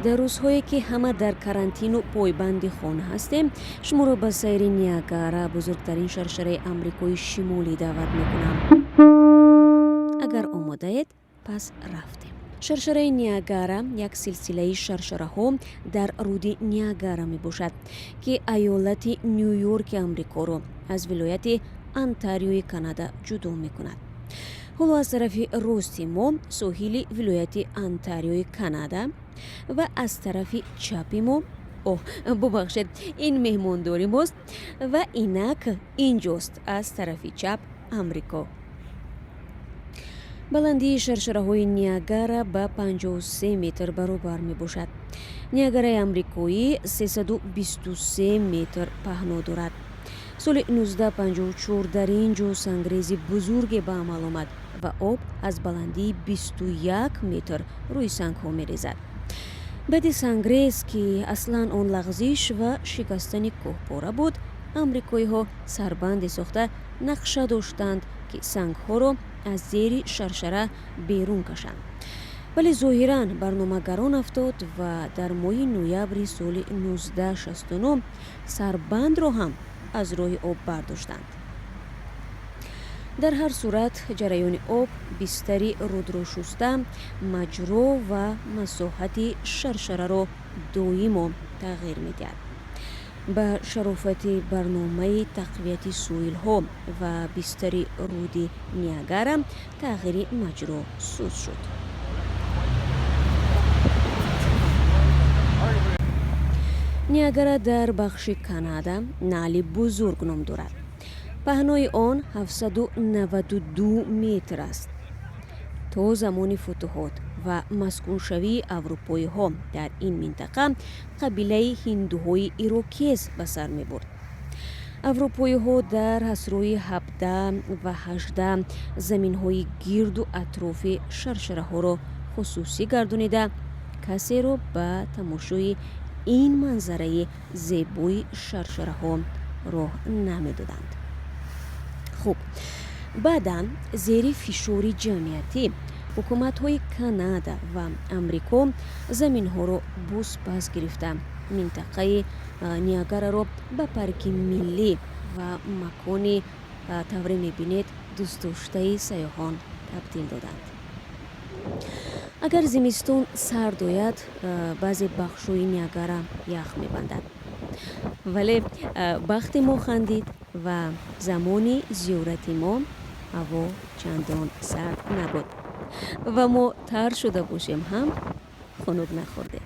Дар рӯзҳое, ки ҳама дар карантину пойбанди хона ҳастем, шуморо ба сайри Ниагара, бузургтарин шаршараи Амрикои Шимолӣ, даъват мекунам. Агар омодаед, пас рафтем. Шаршараи Ниагара як силсилаи шаршараҳо дар руди Ниагара мебошад, ки аёлати Ню Йорки Амрикоро аз вилояти Онтариои Канада ҷудо мекунад. Ҳоло аз тарафи рости мо соҳили вилояти Онтариои Канада ва аз тарафи чапи мо, оҳ, бубахшед, ин меҳмондори мост ва инак инҷост, аз тарафи чап, Амрико. Баландии шаршараҳои Ниагара ба 53 метр баробар мебошад. Ниагараи амрикоӣ 323 метр паҳно дорад. Соли 1954 дар ин ҷо сангрези бузурге ба амал омад ва об аз баландии 21 метр рӯи сангҳо мерезад. Баъди сангрез, ки аслан он лағзиш ва шикастани кӯҳпора буд, амрикоиҳо сарбанде сохта, нақша доштанд, ки сангҳоро аз зери шаршара берун кашанд, вале зоҳиран барнома гарон афтод ва дар моҳи ноябри соли 1969 сарбандро ҳам аз роҳи об бардоштанд. Дар ҳар сурат, ҷараёни об бистари рудро шуста, маҷро ва масоҳати шаршараро доимо тағйир медиҳад. Ба шарофати барномаи тақвияти соҳилҳо ва бистари руди Ниагара тағйири маҷро суст шуд. Ниагара дар бахши Канада Наъли бузург ном дорад. Паҳнои он 792 метр аст. То замони футуҳот ва маскуншавии аврупоиҳо дар ин минтақа қабилаи ҳиндуҳои ирокез ба сар мебурд. Аврупоиҳо дар асрҳои 17 ва 18 заминҳои гирду атрофи шаршараҳоро хусусӣ гардонида, касеро ба тамошои ин манзараи зебои шаршараҳо роҳ намедоданд. Хуб, баъдан зери фишори ҷамъиятӣ ҳукуматҳои Канада ва Амрико заминҳоро бозпас гирифта, минтақаи Ниагараро ба парки миллӣ ва макони, тавре мебинед, дӯстдоштаи сайёҳон табдил доданд. Агар зимистон сард ояд, баъзе бахшҳои Ниагара ях мебандад, вале бахти мо хандид ва замони зиёрати мо ҳаво чандон сард набуд ва мо тар шуда бошем ҳам, хунук нахӯрдем.